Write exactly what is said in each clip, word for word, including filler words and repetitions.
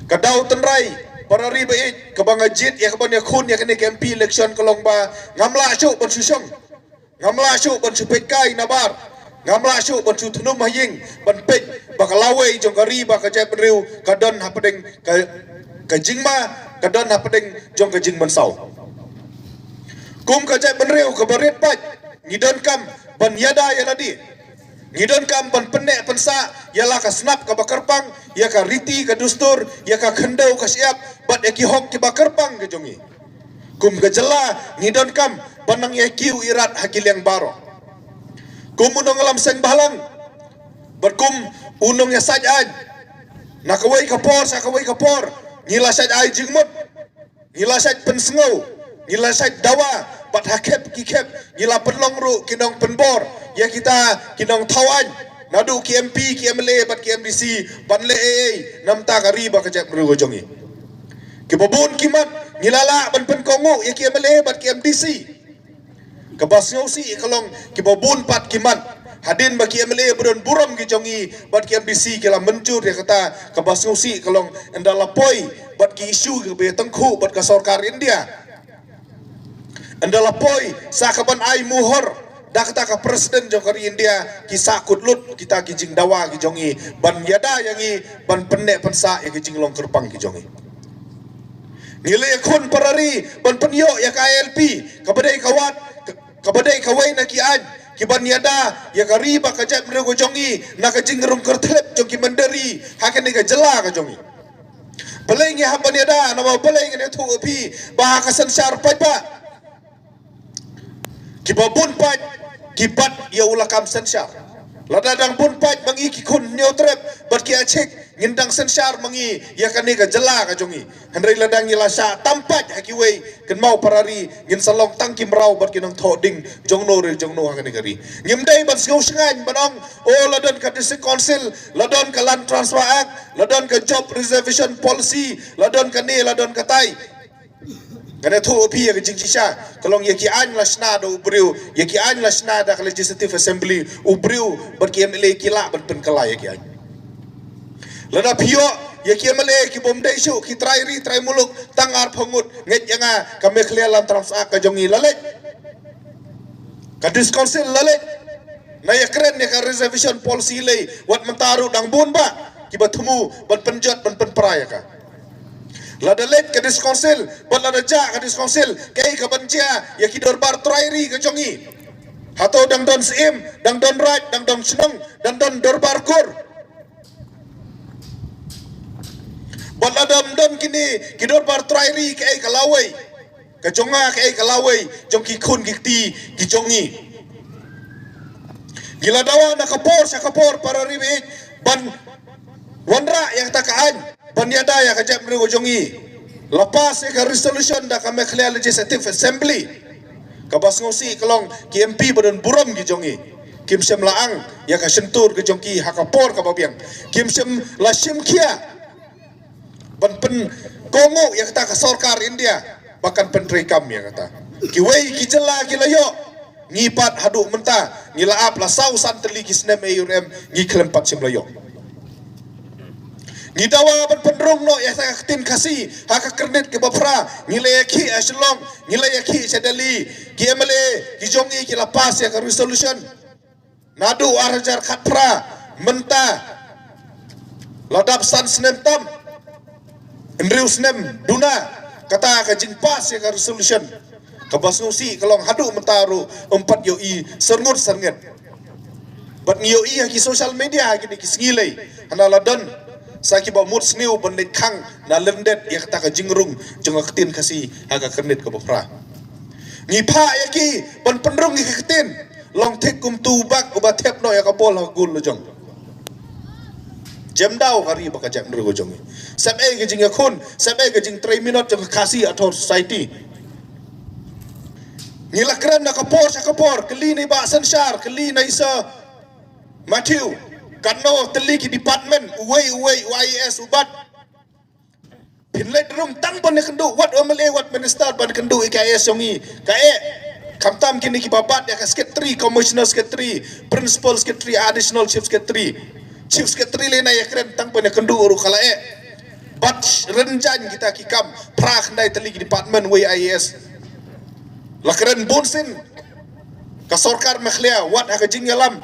Ka daw tynrai para ri ba ïeit kaba nga jied ïa kaban ïakhun ïa kane ka M P election ka long ba ngam lah shuh ban shu shong, ngam lah shuh ban shu peit kai nabar, ngam lah shuh ban shu thnum ha ïing ban peit ba ka lawei jong ka ri bad ka jaitbynriew ka don hapdeng ka, ka jingma, ka don hapdeng jong ka jingmynsaw. Kum ka jaitbynriew kaba rit paid, ngi donkam ban ïada ïa lade. Ngi donkam ban pynneh pynsah ïa la ka snap kaba kyrpang, ïa ka riti ka dustur, ïa ka khyndew ka shyiap bad ïa ki hok kiba kyrpang ka jong ngi. Kum ka jylla ngi donkam ban nang ïa kiew irat ha ki liang baroh. Kum u nongïalam seng bhalang bad kum u nongïasaid aiñ, na kawei ka por sha kawei ka por ngi la said ai jingmut, ngi la said pynsngew, ngi la said dawa, bad ha khep ki khep ngi la pynlong ruh ki nongpynbor ïa kita ki nongthaw aiñ, naduh ki M P, ki M L A bad ki M D C, ban leh ei ei namar ka ri bad ka jaitbynriew ka jong ngi. Kiba bun ki mat ngi la lah ban pynkohnguh ïa ki M L A bad ki M D C. Kaba sngewsih ka long kiba bun pat ki mat, hadien ba ki M L A ba don burom ki jong ngi bad ki M D C ki la mynjur ïa kata. Kaba sngewsih ka long ynda la poi bad ki issue kiba ïatyngkhuh bad ka sorkar India, ynda la poi sa kaban ai muhor da kata ka president jong ka ri India, ki sahkut lut kita ki jingdawa ki jong ngi ban ïada ïa ngi, ban pynneh pynsah ïa ki jinglong kyrpang ki jong ngi. Ngi la ïakhun para ri ban pynïoh ïa ka I L P, kaba dei ka wat, kaba dei kawei na ki aiñ kiban ïada ïa ka ri bad ka jaitbynriew ka jong ngi na ka jingrung kyrthlep jong ki mynder ri ha kane ka jylla ka jong ngi. Balei ngi hap ban ïada? Namar balei? Ngan ïathuh ïa phi ba ha ka synshar paidbah, kiba bun paid ki bat ïa u lakam synshar. Lada dang bun paid ma ngi ki khun Hynñiewtrep bad ki Achik, ngin dang synshar ma ngi ïa kane ka jylla ka jong ngi. Hynrei lada ngi la shah tam paid ha kiwei, kynmaw para ri, ngin sa long tang ki mraw bad ki nongthoh ding jong no re jong no ha kane ka ri. Ngim dei ban sngew shngaiñ ban ong, oh, la don ka District Council, la don ka Land Transfer Act, la don ka Job Reservation Policy, la don kane, la don katai. Ngan ïathuh ïa phi ïa ka jingshisha, ka long ïa ki aiñ la shna da u briew, ïa ki aiñ la shna da ka Legislative Assembly, u briew bad ki M L A ki lah ban pynkylla ïa ki aiñ. Lada phi ïoh ïa ki M L A ki bym dei shuh, ki trai ri trai muluk tang arphew ngut, ngeit ïa nga ka Meghalaya Land Transfer Act ka jong ngi la leit. Ka District Council la leit. Na ïakren ïa ka Reservation Policy lei, wat mynta ruh dang bun bah kiba thmu ban pynjot ban pynpra ïa ka. Lada leit ka District Council bad lada jah ka District Council, kaei kaban jia ïa ki dorbar trai ri ka jong ngi? Hato dang don syiem, dang don raid, dang don shnong, dang don dorbar kur? Bad lada ym don kine ki dorbar trai ri, kaei ka lawei ka jong nga, kaei ka lawei jong ki khun ki kti ki jong ngi? Ngi la dawa na ka por sha ka por para ri ba ïeit ban wanrah ïa kata ka aiñ, ban ïada ïa ka jaitbynriew ka jong ngi. La pass ïa ka resolution da ka Meghalaya Legislative Assembly. Kaba sngewsih ka long ki M P ba don burom ki jong ngi kim shym la ang ïa ka shyntur ka jong ki ha ka por kaba biang. Kim shym la shim khia ban pynkohnguh ïa kata ka sorkar India ba kan pyntreikam ïa kata. Kiwei ki jylla ki la ïoh, ngi pat haduh mynta ngi la ap la saw san tylli ki snem A U R M, ngi khlem pat shym la ïoh. Ngi dawa ban pynrung noh ïa ka ktien Khasi ha ka kyrnit kaba phra. Ngi la ïakhih ha Shillong, ngi la ïakhih sha Delhi. Ki M L A ki jong ngi ki la pass ïa ka resolution naduh ar hajar khatphra, mynta la dap san snem tam, hynriew snem duna kata ka jingpass ïa ka resolution. Kaba sngewsih ka long haduh mynta ruh ym pat ïohi syrngut syrnget. Bad ngi ïohi ha ki social media ha kine ki sngi lei, hana la don sa kiba mut sniew ban leit khang na lyndet ïa kata ka jingrung jong ka ktien Khasi ha ka kyrnit kaba phra. Ngi phah ïa ki ban pynrung ïa ka ktien. Long thik kum tu u bak uba thep noh ïa ka bol ha ka goal la jong. Jem daw ka ri bad ka jaitbynriew ka jong ngi. Sep ei ka jingïakhun, sep ei ka jingtrei minot jong ka Khasi Authors' Society. Ngi la kren na ka por sha ka por, kylli na i Bah Synshar, kylli na i Sir Matthew, katno tylli ki department, uwei uwei u I A S u bat. Phin leit rung tang ban ïakynduh, wat U M L A, wat minister ban kynduh ïa ka I A S jong ngi, ka eh. Khamtam kine kiba bat ïa ka secretary, commissioner secretary, principal secretary, additional chief secretary. Chief secretary lei na ïakren tang ban ïakynduh ruh ka la eh. Bad rynjang kita ki kam, phra khyndai tylli ki department wei IAS. La kren bun sien ka sorkar Meghalaya, wat ha ka jingïalam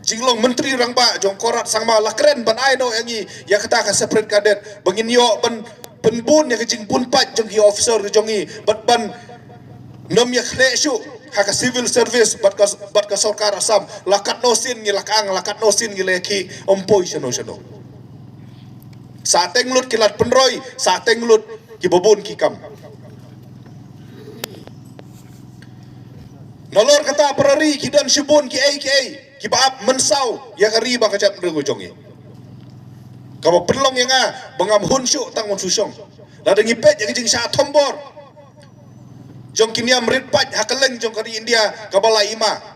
jinglong Myntri Rangbah jong Conrad Sangma, la kren ban ai noh ïa ngi ïa kata ka separate cadet ba ngin ïoh ban pynbun ïa ka jingbun pait jong ki officer jong ngi, bad ban nym ïa khleh shuh ha ka civil service bad ka, bad ka sorkar Assam. La katno sien ngi la kang, la katno sien ngi la ïakhih, ym poi shano shano. Sa teng lut ki lad pynroi, sa teng lut kiba bun ki kam. Nalor kata para ri ki don shibun kiei kiei kiba ap mynsaw ïa ka ri bad ka jaitbynriew ka jong ngi. Kaba pynlong ïa nga ba ngam hun shuh tang ban shu shong. Lada ngi peit ïa ka jingshah thombor jong ki niam rit pait ha kylleng jong ka ri India kaba la i ma.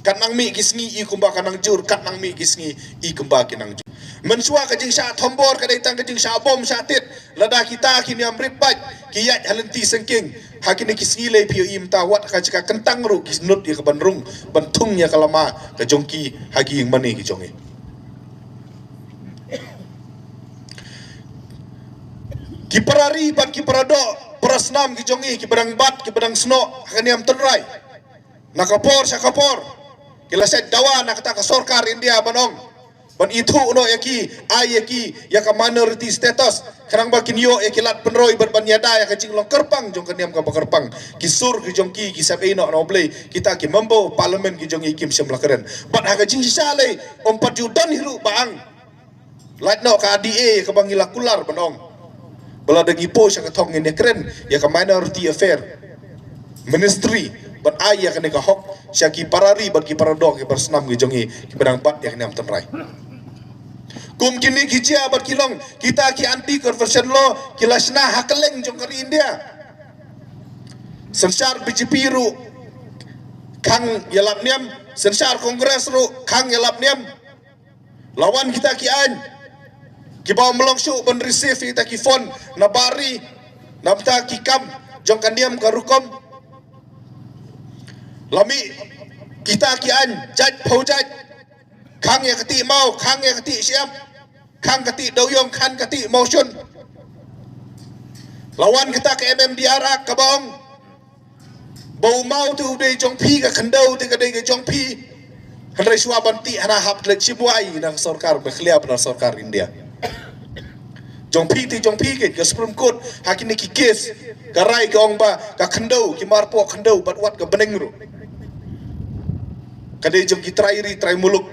Kat nang mih ki sngi i kumba ka nang jur, kat nang mih ki sngi i kumba ki nang jur. Mynshuwa ka jingshah thombor ka dei tang ka jingshah bom shah tit. Lada kita ki niam rit pait ki ïaid ha lynti sengking, ha kine ki sngi lei phi ïohi mynta wat ka jaka kyntang ruh ki nud ïa ka ban rung ban thung ïa ka lama ka jong ki ha ki ïing mane ki jong ngi. Ki para ri bad ki para doh para snam ki jong ngi, kiba dang bat, kiba dang snoh ha ka niam tynrai, na ka por sha ka por ki la shait dawa na kata ka sorkar India ban ong ban ithuh noh ïa ki, ai ïa ki ïa ka minority status, khnang ba kin ïoh ïa ki lad pynroi bad ban ïada ïa ka jinglong kyrpang jong ka niam kaba kyrpang. Ki sur ki jong ki ki sep ei noh na U Blei, kita ki member parliament ki jong ngi kim shym la kren. Bad ha ka jingshisha lei ym pat ju don hi ruh ba ang. Lait noh ka DA kaba ngi la kular ban ong ba lada ngi poi sha ka thong ngin ïa kren ïa ka minority affair ministry ban ai ïa kane ka hok sha ki para ri bad ki para doh ki para snam ki jong ngi kiba dang bat ïa ka niam tynrai. Kum kine ki jia bad ki long kita ki anti corruption law ki la shna ha kylleng jong ka ri India. Synshar BJP ruh khang ïalap niam, synshar Congress ruh khang ïalap niam. La wan kita ki aiñ kiba ym long shuh ban receive kita ki fund na bar ri, namta ki kam jong ka niam ka rukom. La mih kita ki aiñ jait phew jait, khang ïa ka tih maw, khang ïa ka tih shyiap, khang ka tih dewïong, khang ka tih mawshun. La wan kita ka MMDR Act kaba ong ba u maw te u dei jong phi, ka khyndew te ka dei ka jong phi. Hynrei shuwa ban tih hana hap leit shim wai na ka sorkar Meghalaya bad na ka sorkar India. Jong phi te jong phi, ka Supreme Court ha kine ki case ka rai ka ong ba ka khyndew, ki marpoh khyndew bad wat ka bneng ruh ka dei jong ki trai ri trai muluk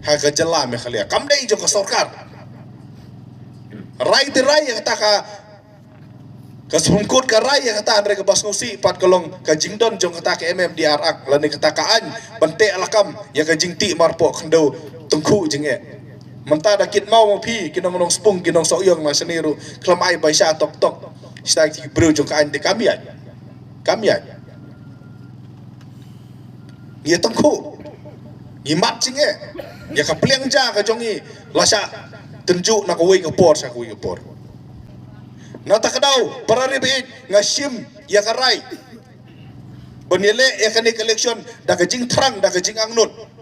ha ka jylla Meghalaya, kam dei jong ka sorkar. Rai te rai ïa kata ka Ka Supreme Court ka rai ïa kata, hynrei kaba sngewsih pat ka long ka jingdon jong kata ka MMDR Act lane kata ka aiñ ban teh lakam ïa ka jingtih marpoh khyndew tyngkhuh jingeh. Mynta da kit maw ma phi ki nong Nongspung, ki nong Sohiong na shane ruh khlem ai baisa tok tok. Shisha ki briew jong ka aiñ te kam ïaid, kam ïaid. Ngi tyngkhuh, ngi mad jingeh ïa ka pliang ja ka jong ngi, la shah tynjuh na kawei ka por sha kawei ka por. Na kata ka daw para ri baieit, nga shim ïa ka rai ban ïaleh ïa kane ka election da ka jingthrang, da ka jingangnud.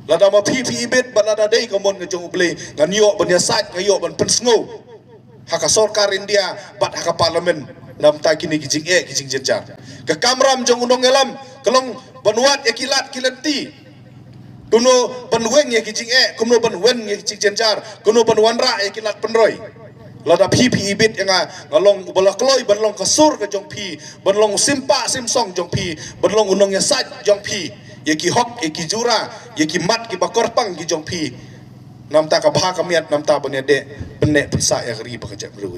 Lada ma phi phi ibit bad lada dei ka mon ka jong U Blei, ngan ïoh ban ïasaid, nga ïoh ban pynsngew ha ka sorkar India bad ha ka parliament namta kine ki jingeh ki jingjynjar. Ka kamram jong u nongïalam ka long ban wad ïa ki lad ki lynti, kumno ban weng ïa ki jingeh, kumno ban weng ïa ki jingjynjar, kumno ban wanrah ïa ki lad pynroi. Lada phi phi ibit ïa nga, nga long uba la kloi ban long ka sur ka jong phi, ban long u simpah simsong jong phi, ban long u nongïasaid jong phi ïa ki hok, ïa ki jura, ïa ki mat kiba kyrpang ki jong phi. Namta ka bha ka miat, namta ban ïadei pynneh pynsah ïa ka ri bad ka jaitbynriew.